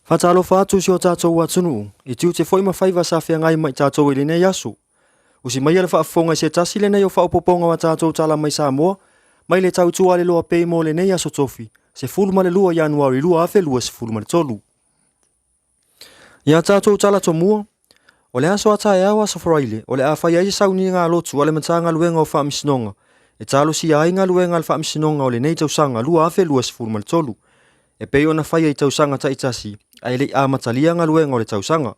Faatalofa atu si o tatou atunuu, i tiute foi ma faiva sa feagai ma i tatou i lenei aso. Usi maia le faafofoga i se tasi lenei o faaopoopoga o a tatou tala mai Samoa, mai le tautua a le Loa Pay mo lenei aso Tofi, 12 Ianuari 2023. Ia tatou tala tomua, o le aso a taeao aso Faraile, o le a fai ai se sauniga lotu a le Matagaluega o Faamasinoga, e talosia ai galuega a le Faamasinoga o lenei tausaga 2023, e pei ona faia i tausaga taitasi ae le i amatalia galuega o le tausaga.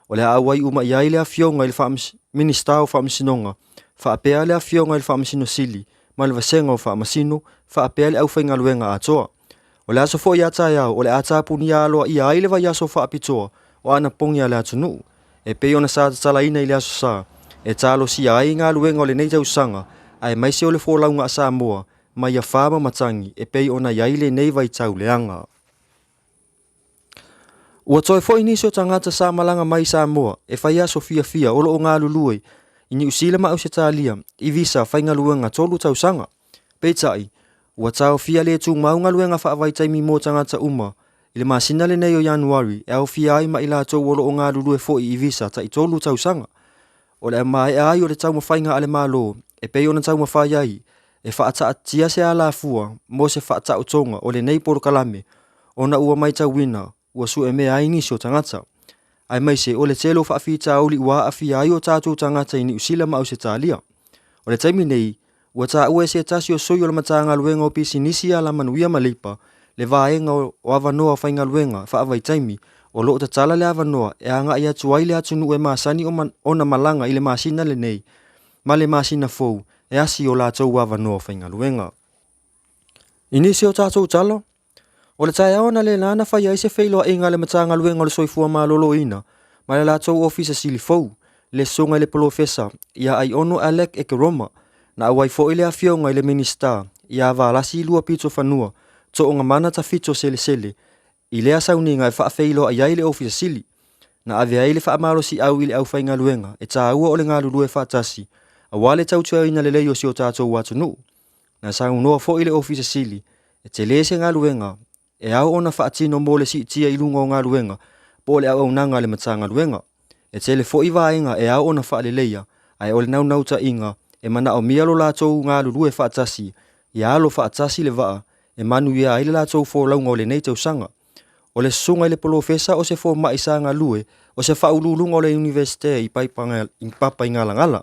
O le a auai uma i ai le Afioga i le Minisita o Faamasinoga, faapea le Afioga i le Faamasino Sili ma le Vasega o Faamasino, faapea le aufaigaluega atoa. O le aso foi a taeao o le a tapunia aloaia ai le vaiaso faapitoa o anapogi a le atunuu, e pei ona sa tatalaina i le Aso Sa, e talosia ai galuega o lenei tausaga, aemaise o le folauga a Samoa mai afa ma matagi e pei ona i ai lenei vaitau leaga. Ua toe foi nisi o tagata sa malaga mai i Samoa e fai aso fiafia o lo o galulue i Niu Sila ma Ausetalia i visa faigaluega 3 tausaga. Peitai, ua taofia le tumau galuega faavaitaimi mo tagata uma i le masina lenei o Ianuari e aofia ai ma i latou o lo o galulue foi i visa tai 3 tausaga. O le maea ai o le taumafaiga a le Malo e pei ona taumafai ai e faataatia se alafua mo se faataotoga o lenei polokalame ona ua matauina ua suemea ai nisi o tagata, aemaise o le tele o faafitauli ua aafia ai o tatou tagata i Niu Sila ma Ausetalia. O le taimi nei, ua taua e se tasi o sui o le Matagaluega o Pisinisi Alamanuia ma Leipa le vaega o avanoa faigaluega faavaitaimi o lo o tatala le avanoa e agai atu ai le atunuu e masani ona malaga i le masina lenei ma le masina fou e asi o latou avanoa faigaluega. I nisi o tatou tala, o le taeao analeila na fai ai se feiloaiga a le Matagaluega o le Soifua Maloloina ma le latou Ofisa Sili fou, le Susuga i le Polofesa ia Aiono Alec Ekeroma, na auai foi le Afioga i le Minisita ia Valasi Luapitofanua Toogamaga Tafito Selesele i lea sauniga e faafeiloai ai le Ofisa Sili. Na ave ai le faamalosiau i le aufaigaluega e taua o le galulue faatasi aua le tautuaina lelei o si o tatou atunuu. Na saunoa foi le Ofisa Sili e tele se galuega e ao ona faatino mo le siitia i luga o galuega po o le auaunaga a le Matagaluega. E tele foi vaega e ao ona faaleleia, ae o le naunautaiga e manaomia lo latou galulue faatasi ia alo faatasi le vaa e manuia ai le latou folauga o lenei tausaga. O le susuga i le polofesa o se fomai sa galue o se faauluuluga o le Iunivesite i Papaigalagala,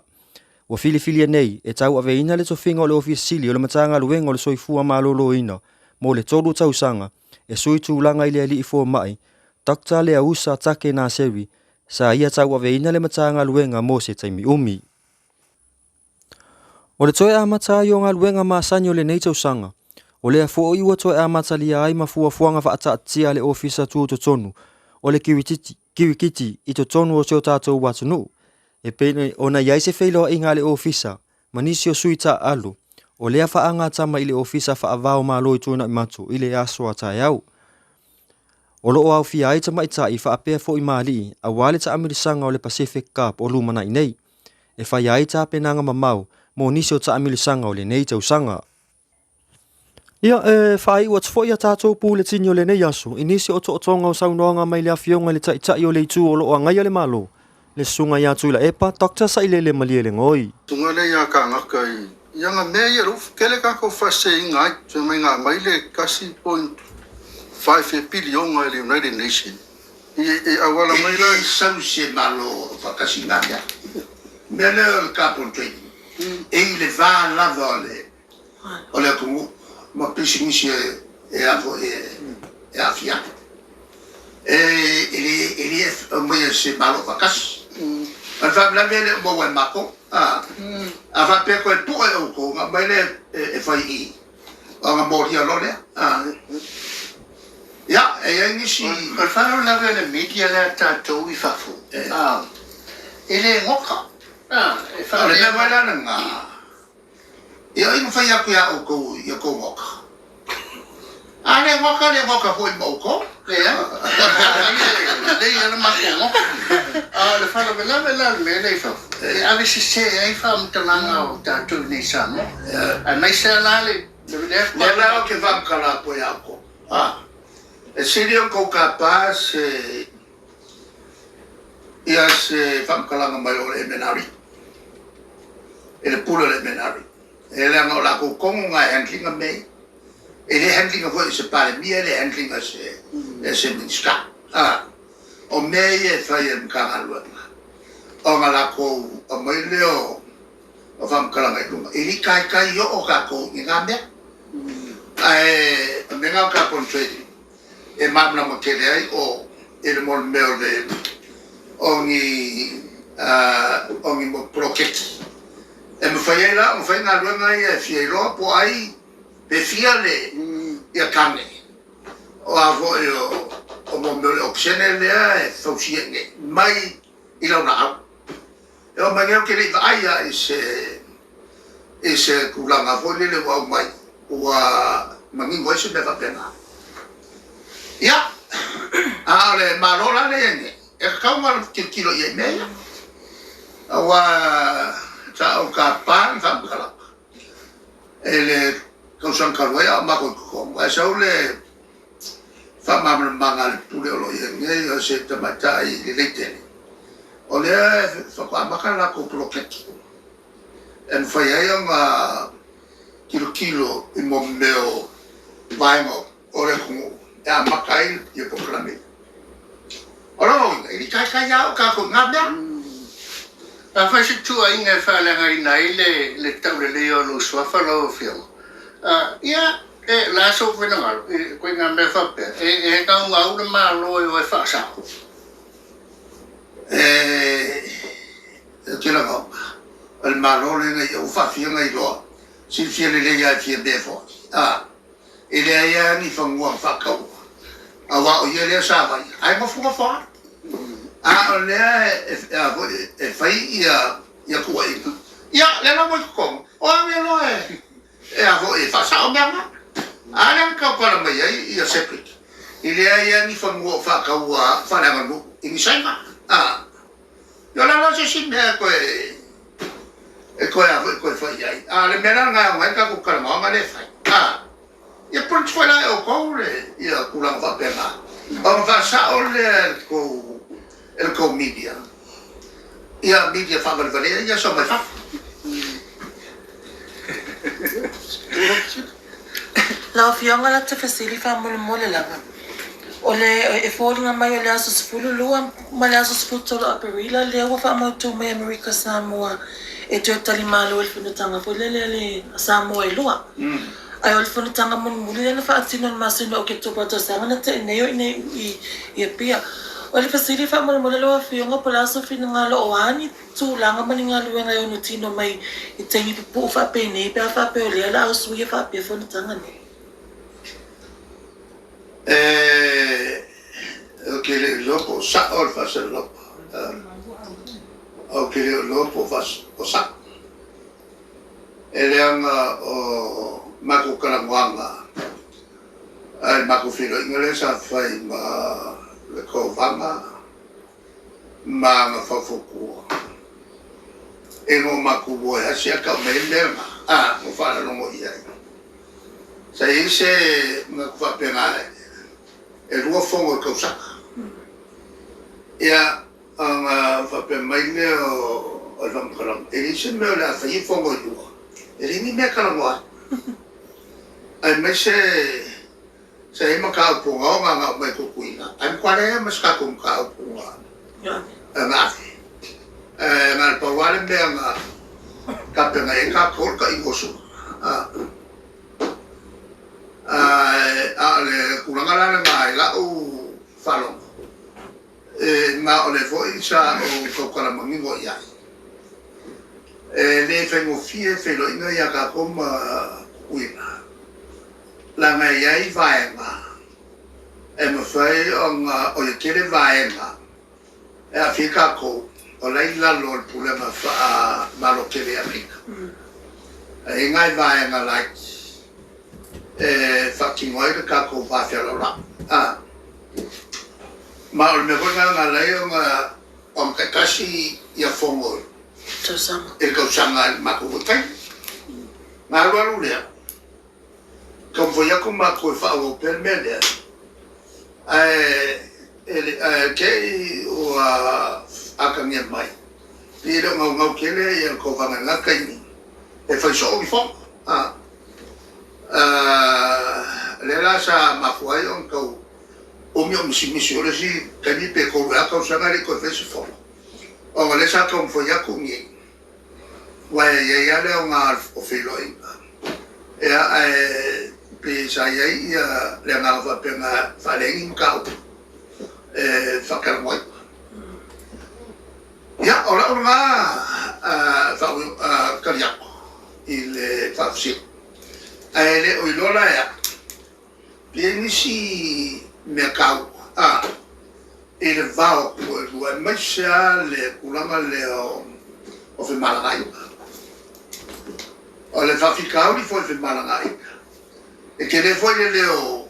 ua filifilia nei e tauaveina le tofiga o le Ofisa Sili o le Matagaluega o le Soifua Maloloina mo le 3 tausaga e sui tulaga i le alii fomai Dr. Leausa Take Naseri sa ia tauaveina le Matagaluega mo se taimi umi. O le toe amata ai o galuega masani o lenei tausaga, o lea foi ua toe amatalia ai ma fuafuaga faataatia a le Ofisa Tutotonu o le Kirikiti i totonu o si o tatou atunuu, e pei ona i ai se feiloaiga a le Ofisa ma nisi o sui taaalo o lea faagatama i le Ofisa Faava-o-Malo i Tuanaimato i le aso a taeao. O lo o aofia ai tamaitai faapea foi ma alii aua le taamilisaga o le Pacific Cup o lumanai nei, e faia ai tapenaga mamao mo nisi o taamilisaga o lenei tausaga. Ia, e faaiu atu foi a tatou puletini o lenei aso i nisi o otootoga o saunoaga mai le Afioga i le Taitai o le Itu o lo o agaia le Malo, le Susuga ia Tuilaepa Dr. Sailele Malielegaoi. Susuga lea ia kānaka i ia mea ia lou tele tatou faaseseina ai. Fai mai na aumai le 1.5 piliona e le United Nation i auala mai la sau se malo o faatasi i mea. Mea lea o le carbon trading, e i le va lava o le atunuu ma pisinisi e aafia ai. E le aumaia se malo faatasi. O le faalavelave e le o maua e matou. A faapea toe pue outou, ona aumai lea e fai i i, ona molia loa lea. Ia, e i ai nisi. O le faalavelave o le media lea a tatou i fafo, e le goka. O le mea foi la lena, ia ai mafai atu ia outou i outou goka. A le goka, le goka foi ma outou. Leai, lelei lava le matou goka. A o le faalavelave la o le mea lea i fafo, e ave sese ai faamatalaga o tatou i nei i Samoa. Aemaise lava la le lea la ou te faamatala atu ai ia outou. E sili ona kou tapa se ia se faamatalaga mai o le MNRE, i le pule o le MNRE. E leaga o latou tonu na e handle ina mea ia. E le handle ina foi e se Palemia, e le handle ina e se Minisita. O mea ia e fai e le Matagaluega, ona latou aumai lea o faamatalaga i luga. E le i taitai oo tatou i na mea. Ae o mea na o carbon trading e malamalama tele ai o i le mo le mea o le o ni o ni mo poloketi e mafai ai la ona fai galuega ia e fia iloa po o ai pe fia le ia tane o a foi o o mo mea o le okesene lea e fausia i inei mai i lau laau. E oo mai nei ou te le i vaai lava i se i se tulaga foi lele ua aumai ua manino ai se mea faapena. Ia, a o le Malo la lea e i ai nei, e tatau ona tilotilo i ai i mea ia. Aua sa ou tapa le faamatalaga i le tausaga talu ai a o matou i totonu, ae sau le faamalamalamaga a le pule o lo o i ai nei, o se tamaitai lelei tele, o lea e faatoa amata le latou poloketi e mafai ai ona tilotilo i mea o vaega o le atunuu e amata ai ia polokalame. O lona uiga, e le i taitai lava oo tatou i na mea. Afai se tuuaiga e faaleagaina ai le tauleleia o lou suafa lau Afioga, ia, o le a sou finagalo i ituaiga mea faapea, e gaugau le Malo e o e faasao? Ou te lagona, o le Malo lenei ua faafia ona iloa, silafia lelei lava e Fiame foi, e leai lava ni fanua na faataua, aua o ia lea sa vaia, ae nofonofo lava. A o lea e fai ia tuuaiga, ia lea la ua i totonu, o age loa e faasao mea na. A lea na tautala mai ai ia Cedric, e leai lava ni fanua o faataua faaleaganuu i ni Saina. Ia o le a la se isi mea e toe a foi e toe fai i ai? A o le mea la lena e aoga ai le tatou talanoaga lea e fai. A, ia print foi la e outou le ia tulaga faapena ona faasao lea e le tou e le tou media ia media faavalevalea ia sau mai fafo. Lau Afioga la te fesili faamolemole lava, o le e foliga mai o le aso 12 ma le aso 13 o Aperila lea ua faamautu mai Amerika Samoa e toe tali malo i le fonotaga foi lele a le Samoa e lua. Ae o le fonotaga mulimuli lea na faatino i le masina o Oketopa tausaga na tea nei o i inei i Apia. O le fesili faamolemole lau Afioga po o le a sou finagalo o a ni tulaga ma ni galuega e ono tino mai i taimi pupuu faapenei pe a faapea o lea o le a usuia faapea fonotaga nei. E, ou te le iloa po o sa'o le faasalalauga. Ou te le iloa po o sa'o. E leaga o matou talanoaga i le matou feiloaiga lea sa fai ma le Kovana ma ana faufautua ina ua matou o e asi ae tau mai ai mea na, a, ua faalalogo i ai. Sa i ai se manatu faapena e lua fono i le tausaga. Ia, ona faapea mai lea o le faamatalaga, e leai se mea o le a fai ai fono e lua, e leai ni mea e talanoa ai. Aemaise Sa i ai mataupu ogaoga na aumai i Tutuila, ae matua leai lava ma se tatou mataupu na ave. Ae na o le pau lava le mea na tapena i ai tatou o le taʻi oso. Ae a o le tulaga la lena i lau faalogo, e na o lea foi sa ou tautala manino i ai. E le faigofie feiloaiga ia tatou ma Tutuila. Leaga e i ai vaega e mafai ona o le tele vaega e aafia ai tatou o la e i lalo o le pulega faa-Malo tele i Amerika. E i ai nai vaega laiti e faatino ai le tatou va fealoaloai. Ma o le mea foi lena na ala ai ona taitasi ia fono i le tausaga i le matou foi taimi. Na alualu lea, Taumafai atu matou e faaauau pea le mea lea. Ae ae te i ua atagia mai, pei e le o gaugau tele ia le tovaga i lena taimi e fai soo ni fono. A lea la sa mafua ai ona tau umi o misimisi o le isi taimi pe tolu ea tausaga e le i toe faia se fono, ona o lea sa taumafai atu nei, aua e i ai lava le aoga o feiloaiga, ia ae pei sa i ai ia le agaga faapea na faaleai ni mataupu e faatalanoaina. Ia, o lau lena tali atu i le faafesili, ae le o iloa la e au, pe i ai nisi mea taua i le va o atunuu e lua, aemaise lava le tulaga lea o femalagaaiga. O le faafitauli foi i femalagaaiga, e tele foi le leo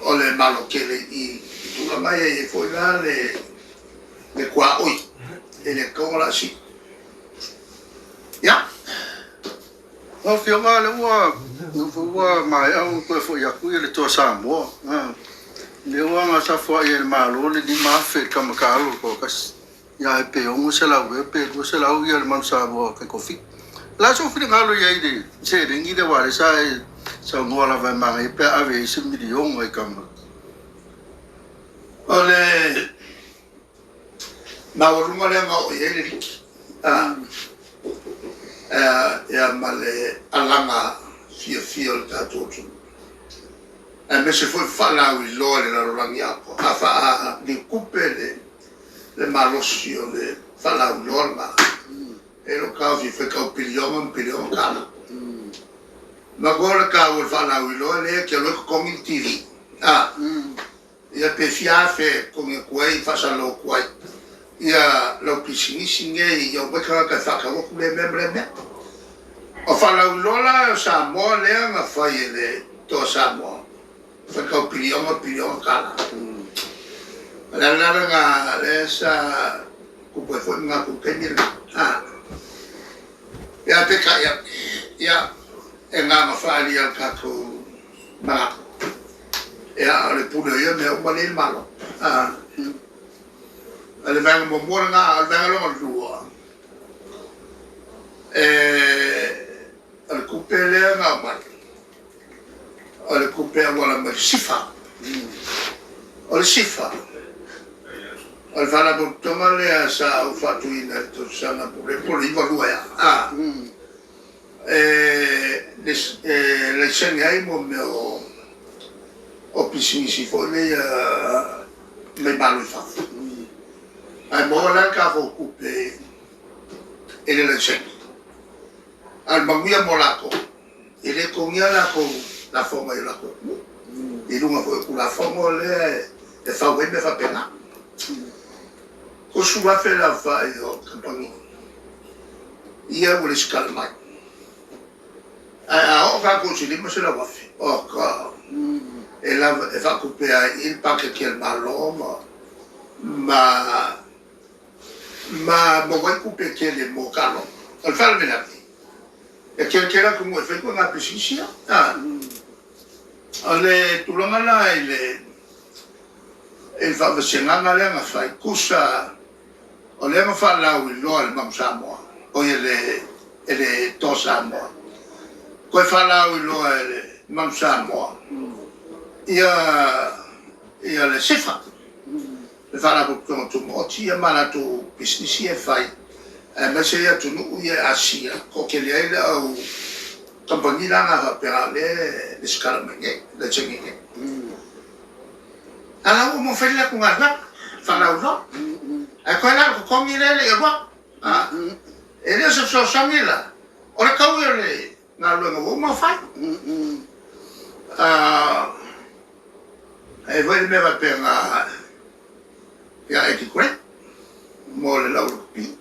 o le Malo tele i tulaga ia, e i ai foi la le tuaoi e le tatau ona laasii. Ia. Lau Afioga, lea ua ua maea ona toe foi atu le Toa Samoa. Lea ua gasafoai e le Malo le $5,000 i le tama taalo le toatasi. Ia ae pe $600 ea pe $200 ia le Manu Samoa tai toafitu. O le a sou finagalo i ai i le seleni lea aua o lea sa e saunoa lava e manaia pe a ave i ai se miliona i tama. O le maualuga lea na oo i ai le liki ia ma le alaga fiafia o le tatou atunuu, aemaise foi faalauiloa i le lalolagi atoa. A faa-liutupe le malosi o le faalauiloa lena, e le o taofi e fai tau piliona ma piliona tala. Manatua o le taua o le faalauiloa lea e te alu ai totogi le TV. Ia pe fia afe e totogi atu ai, faasalalau atu ai ia lau pisinisi nei, ia omai tagata e faatau atu lea mea ma lea mea. O faalauiloa la o Samoa lea na fai e le Toa Samoa, fai tau piliona piliona tala. O le ala lena lea sa tupu ai foi manatu i le taimi lena. Ia peitai ane, ia e na ma faaalia le tatou manatu. Ia, o le pule o ia mea uma lea i le Malo. O le vaega muamua lena, o le vaega lona lua, o le tupe lea na aumai, o le tupe auala mai le SIFA. O le SIFA, o le faalapotopotoga lea sa ou faatuina i le tausaga po o le 92 ea, e laisene ai mo mea o pisinisi foi lea mai Malo i fafo. Ae maua la le tatou tupe i le laisene. A o le manuia mo latou, e le totogia latou lafoga i o latou atunuu, i luga foi o Tulafono lea e fau ai mea faapena. $30,000 le aofai o kamupani ia ua lesitala mai. Ae a oo tatou i se $500,000, oka, e lava e faatupe ai i le paketi a le Malo ma ma ma maua ai tupe tele mo taaloga. O le faalavelave, e tele atunuu e fai ituaiga pisinisi ia. O le tulaga la i le i le faavasegaga lea na fai, tusa o lea na faalauiloa e le Manu Samoa, oi e le e le Toa Samoa, toe faalauiloa e le Manu Samoa ia ia le SIFA, le Faalapotopotoga Tumaoti ia ma latou pisinisi ia e fai, aemaise i atunuu ia e Asia, toatele ai le au kamupani la na faapea o lea e lesitala mai nei, laisene nei. A la ua uma ona fai le latou galuega, faalauiloa. Ae toe la o le totogi lea e le i alu atu. E le o se fesoasoani la, o le taui o le galuega ua uma ona fai. E i ai foi le mea faapea na ia Eddie Gray mo le lau rugby.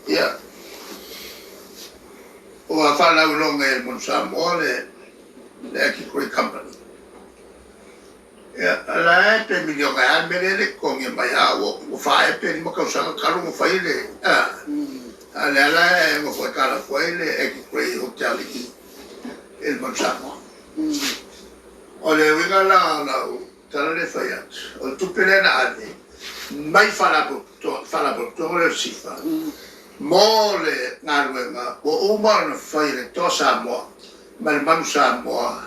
Ia, ua faalauiloga e le Manu Samoa le Eddie Gray Company. Ia, o la e pe miliona ea le mea lea e le i totogia mai a ua fa ea pe lima tausaga talu ona fai le, a o lea la e nofo aitalafu ai le Eddie Gray Hotel i i le Manu Samoa. O le uiga la o lau tala lea e fai atu, o le tupe lea na ave mai Faalapotopotoga lea o le SIFA mo le galuega ua uma ona fai e le Toa Samoa ma le Manu Samoa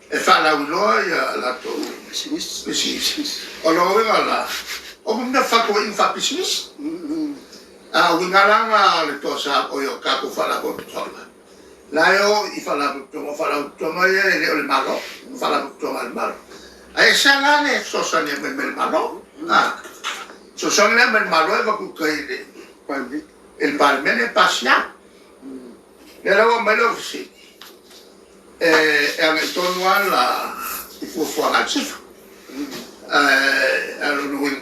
e faalauiloa ia latou pisinisi. O lona uiga la, o mea faatuaiga faapisinisi. A uiga la na o le Toa Samoa, oi o tatou Faalapotopotoga, la e o i Faalapotopotoga, o Faalapotopotoga ia e le o le Malo, o Faalapotopotoga a le Malo. Ae ese la le fesoasoani mai mai le Malo. A fesoasoani lea mai le Malo e avatu i tai i le Palemene e pasia. Lea la ua aumai lau fesili, e agai tonu lava la i fuafuaga a le SIFA. Ae o lona uiga,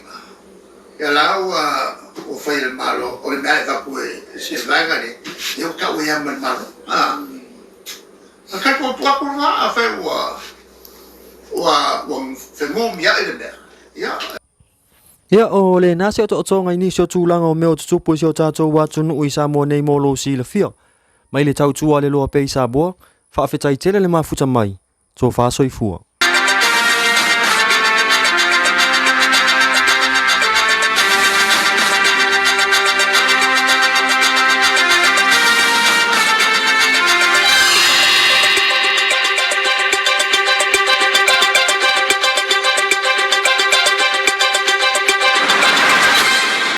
ia la ua fai e le Malo, o le mea e avatu e le vaega lea, ia ua tau ai lava ma le Malo. A tatou tuu atu lena, afai ua fenumiai le mea, ia. Ia, o lena se otootoga i nisi o tulaga o mea o tutupu i si o tatou atunuu i Samoa nei mo lou silafia. Mai le tautua a le loa pea i Samoa, faafetai tele le mafuta mai. Tofa soifua.